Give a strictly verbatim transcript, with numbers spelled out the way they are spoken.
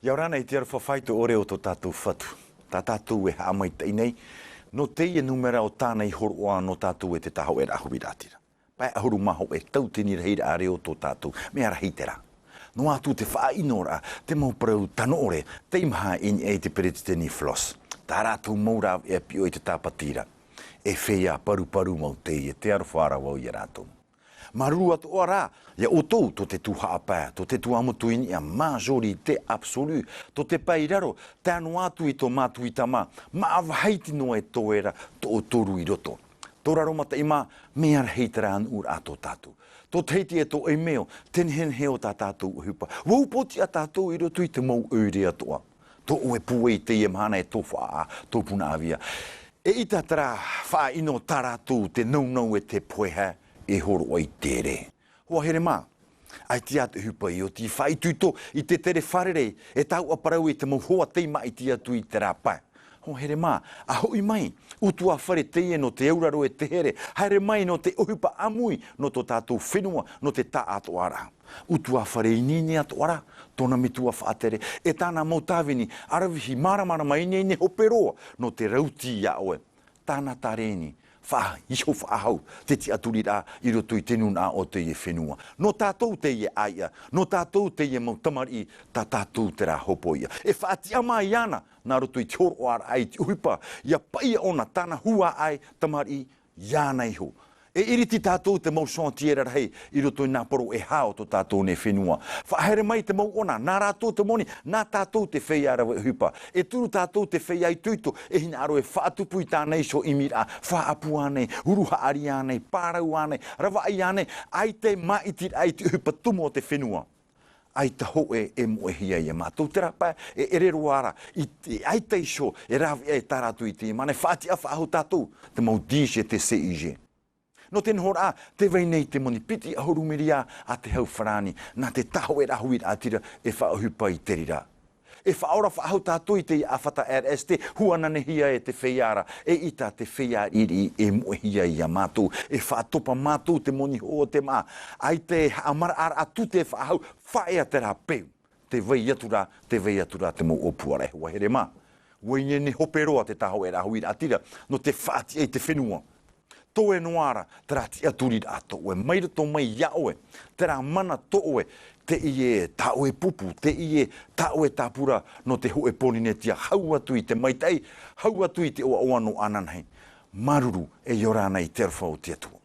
ʻIa ora na i te aroha faʻaitoito ʻore o tō tātou Fatu. Tā tātou e haʻamaitaʻi nei, nō teie nūmera o tāna i hōroʻa nō tātou e te Tāhōʻēraʻa Huiraʻatira. Pae ʻahuru mā hōʻē tauatini rahiraʻa reo tō tātou, mea rahi terā. Noa atu te faʻaʻinoraʻa, te mau parau tano ʻore, teimaha i niʻa i te peretiteni Flosse. Tā rātou mau rāveʻa piʻo i te tāpati ra. E feiā paruparu mau teie, te aroha ra vau ia rātou. Māuruuru atoʻa rā, ia ʻoutou, tō te tuhaʻa pae, tō te tuamotu i niʻa, majorité absolue, tō te pae i raro, tae noa atu i tō mātou i tama, māʻa vāhi tino e toe ra, toʻotoru i roto. Tō raro mataʻi mā, mea rahi terā nuʻuraʻa tō tātou. Tō Tahiti e tō ʻAimeo, te nehenehe o tā tātou ʻohipa. Ua upootiʻa tātou i roto i te mau ʻoire atoʻa. Tō ʻoe pūai i teie mahana e tō faʻaʻā, tō Punaʻauia. ʻEʻita terā faʻaʻino tā rātou te naunau e te pohe e hōroʻa i te rē. Hoa here mā, ʻaita te ʻohipa i oti, faʻaitoito i te tere fārerei, e taua parau i te mau hoa tei māʻiti atu i terā pae. Hoa here mā, ʻa hoʻi mai, ʻutuāfare teie nō te auraro e te here, haere mai nō te ʻohipa ʻāmui, nō tō tātou fenua, nō te taʻatoʻaraʻa. ʻUtuāfare ineine atoʻa rā, tōna metua faʻatere, e tāna mau tāvini, ʻaravihi māramarama ineine hope roa, nō te rauti ia ʻoe. Tāna tārēni, faʻa-, iho faʻahou, te tiʻaturiraʻa i roto i te nūnaʻa o teie fenua. Nō tātou teie ʻāiʻa, nō tātou teie mau tamariʻi, tā tātou terā hopoiʻa. E faʻatiʻa mai iāna, nā roto i te hōroʻaraʻa i te ʻohipa, ʻia paʻi ʻōna tāna huaʻai tamariʻi, iāna iho. E iriti tātou te mau chantier rarahi i roto i nā poro e hā o tō tātou nei fenua. Faʻahaere mai te mau ʻona, nā rātou te moni, nā tātou te feiā rave ʻohipa. E turu tātou te feiā itoito, e hinaʻaro e faʻatupu i tāna iho ʻimiraʻa, faʻaʻapu ānei, uru haʻari ānei, pārau ānei, ravaʻi ānei, ʻaita e māʻitiraʻa i te ʻohipa tumu o te fenua. ʻAita hōʻē e moʻehia ia mātou. Terā pae, e ʻere roa ra, i te, ʻaita iho, e rāveʻa e tā rātou i te mana, e faʻatiʻa faʻahou tātou, te mau D G, te C I G. Nō te nohoraʻa, tē vai nei te moni piti ʻahuru miria a te hau farāni, nā te Tāhōʻēraʻa Huiraʻatira e faʻaʻohipa i te reira. E faʻaora faʻahou tātou i te ʻāfata R S T, hua nanehia e te feiā ra, ʻeʻita te feiā riʻiriʻi e moʻehia ia mātou, e faʻatopa mātou te moni hoʻo o te māʻa, ʻaita e haʻamaraʻaraʻa tute faʻahou, faʻaea terā peu. Tē vai atu ra, tē vai atu ra te mau ʻōpuaraʻa, e hoa here mā. Ua ineine hope roa te Tāhōʻēraʻa Huiraʻatira, nō te faʻatiʻa i te fenua. Toe noa ra, terā tiʻaturiraʻa tō ʻoe, mai roto mai iā ʻoe, terā mana tō ʻoe, teie tā ʻoe pupu, teie tā ʻoe tāpura, nō te hōʻē Pōrīnetia, hau atu i te maitaʻi, hau atu i te ʻoaʻoa nō ananahi. Māuruuru, e ʻia ora na i te aroha o te Atua.